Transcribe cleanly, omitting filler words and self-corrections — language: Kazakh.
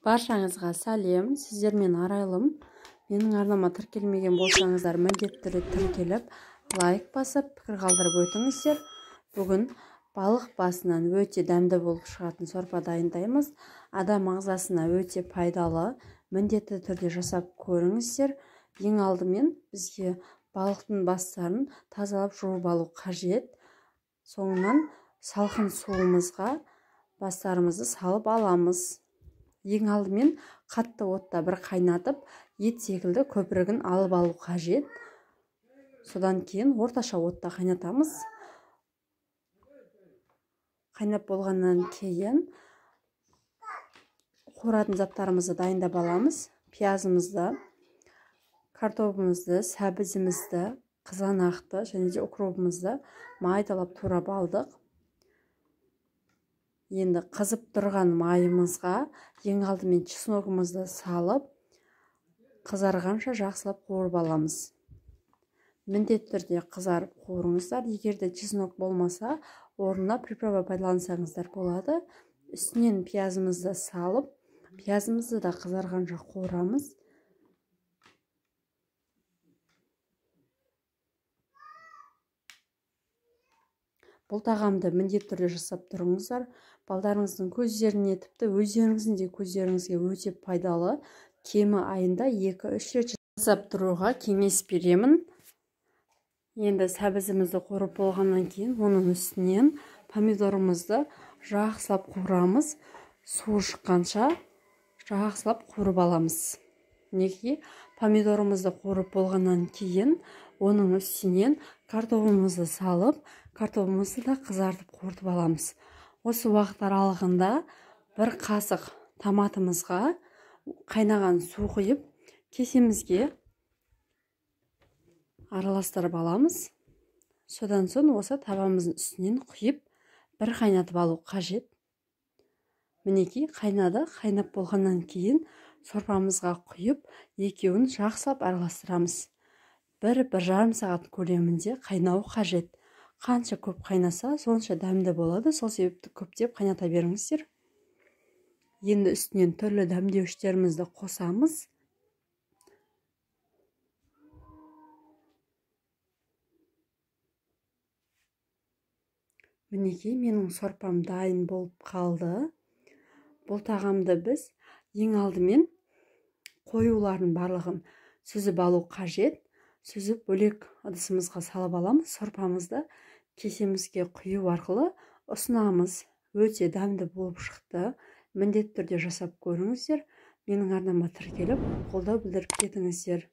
Баршаңызға сәлем, сіздермен Арайлым. Менің арнама тіркелмеген болсаңыздар, міндетті түрде тіркеліп, лайк басып, пікір қалдырып өтіңіздер. Бүгін балық басынан өте дәмді болып шығатын сорпа дайындаймыз. Адам ағзасына өте пайдалы, міндетті түрде жасап көріңіздер. Ең алдымен бізге балықтың бастарын тазалап жуып алу қажет. Соңынан салқын суымызға бастарымызды салып аламыз. Ең алдымен қатты отта бір қайнатып, ет секілді көпірігін алып алу қажет. Содан кейін орташа отта қайнатамыз. Қайнап болғаннан кейін қуыратын заттарымызды дайындап аламыз. Пиязымызды, картобымызды, сәбізімізді, қызанақты және де укробымызды майдалап турап алдық. Енді қызып тұрған майымызға ең алдымен чесногымызды салып, қызарғанша жақсылап қуырып аламыз. Міндетті түрде қызарып қуырыңыздар. Егер де чеснок болмаса, орнына приправа пайдалансаңыздар болады. Үстінен пиязымызды салып, пиязымызды да қызарғанша қуырамыз. Бұл тағамды міндетті түрде жасап тұрыңыздар. Балдарыңыздың көздеріне, тіпті өздеріңіздің де көздеріңізге өте пайдалы. Кемі айында 2-3 рет жасап тұруға кеңес беремін. Енді сәбізімізді қуырып болғаннан кейін оның үстінен помидорымызды жақсылап қуырамыз. Суы шыққанша жақсылап қуырып аламыз. Неге? Помидорымызды қуырып болғаннан кейін оның үстінен картобымызды салып, картобымызды да қызартып қуыртып аламыз. Осы уақыт аралығында бір қасық томатымызға қайнаған су құйып, кесемізге араластырып аламыз. Содан соң осы табамыздың үстінен құйып, бір қайнатып алу қажет. Мінекей қайнады. Қайнап болғаннан кейін сорпамызға құйып, екеуін жақсылап араластырамыз. 1-1,5 сағат көлемінде қайнау қажет. Қанша көп қайнаса, сонша дәмді болады. Сол себепті көптеп қайната беріңіздер. Енді үстінен түрлі дәмдеуіштерімізді қосамыз. Мінекей менің сорпам дайын болып қалды. Бұл тағамды біз ең алдымен қоюлардың барлығын сүзіп алу қажет. Сүзіп бөлек ыдысымызға салып аламыз. Сорпамызды кесемізге құю арқылы ұсынамыз. Өте дәмді болып шықты. Міндетті түрде жасап көріңіздер. Менің арнама тіркеліп, қолдау білдіріп кетіңіздер.